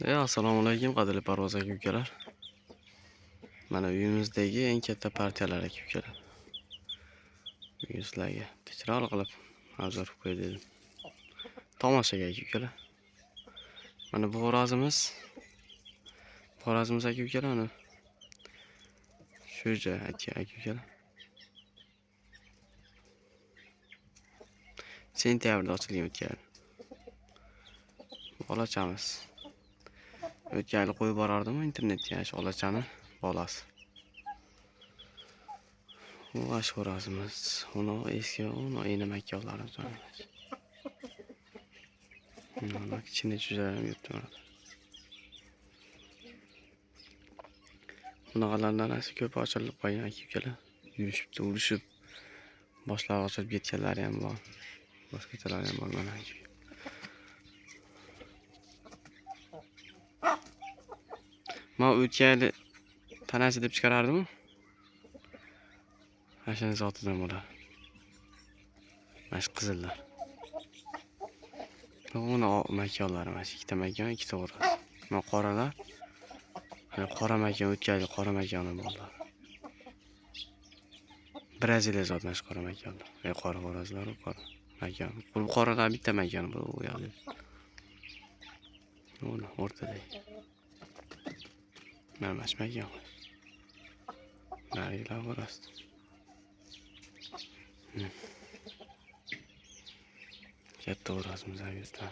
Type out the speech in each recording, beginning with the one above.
Assalomu alaykum qadrli parvoz aka ukalar. Mana uyimizdagi eng katta partiyalar aka ukalar. Bugun sizlarga chiroyli qilib obzor qilib qo'y dedim. Tomoshaga aka ukalar. Mana bu xo'rozimiz. Xo'rozimiz aka ukalar mana. Shu joy aka ukalar. Sentyabrda ochilgan o'tgan. Olachamiz. O'tgan yili qo'yib borardim internetga, shu olachani bolasi. Bu xo'rozimiz, uni eski, uni endi makonlarimiz mana. Mana kichkina jo'jalar ham yuribdi mana. Bunaqalardan narsa ko'p ochilib qolgan aka ukalar. Yurishibdi, urushib, boshlari ochilib ketganlari ham bor. Boshqachalari ham bor mana. Men o'tgan yili tanasi deb chiqarardim-ku. Mana shuni zotidan bo'ladi. Mana shu qizillar. Uni makonlari mana shu ikkita makon, ikkita xo'roz. Mana qoralar. Mana qora makon o'tgan yili qora makoni bo'ldi. Braziliya zot mana shu qora makonlar. Qora xo'rozlar, qora makon. Bu qoralar bitta makon bu u yoqda. Uni o'rtadagi. Mana shu makon. Narigilar xo'roz. Katta xo'rozimiz yuribdi.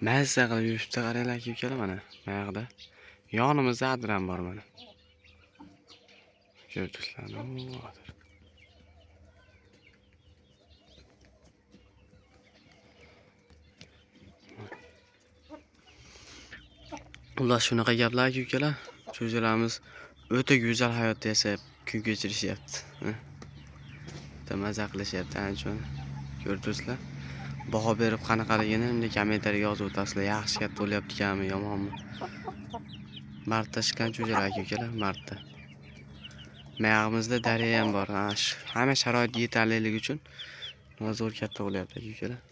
Mazza qilib yuribdi, qaranglar aka ukalar mana bu yoqda. Yonimizda adir ham bor mana. Ko'rib turibsizlarmi? Adir. Ular shunaqa gaplar aka ukalar. Jo'jalarimiz o'ta go'zal hayotda yashab kun kechirishyapti. O'ta maza qilishyapti ana shuni. Ko'rib turibsizlar. Baho berib qanaqaligini endi kommentariyaga yozib o'tasizlar. Yaxshi katta bo'lyaptimi, yomonmi? Martda chiqqan jo'jalar aka ukalar, martda. Mayog'imizda daryo ham bor. Hamma sharoit yetarliligi uchun zo'r katta bo'lyapti aka ukalar.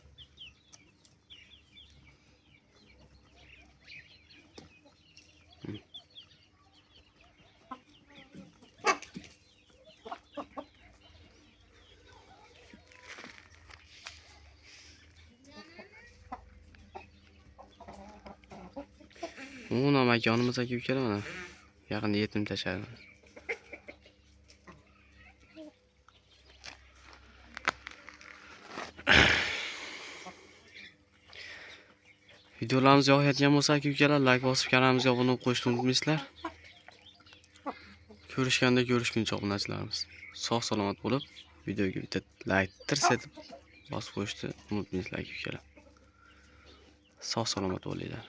Uni makonimiz aka ukalar mana. Yaqinda yetim tashladi. Videolarimiz yoqayotgan bo'lsa aka ukalar, like bosib kanalimizga obuna bo'lib qo'yishni unutmaysizlar. Ko'rishganda ko'rishguncha obunachilarimiz sog' salomat bo'lib, videoga bitta like tirs etib bosib qo'yishni unutmaysizlar aka ukalar. Sog' salomat bo'linglar.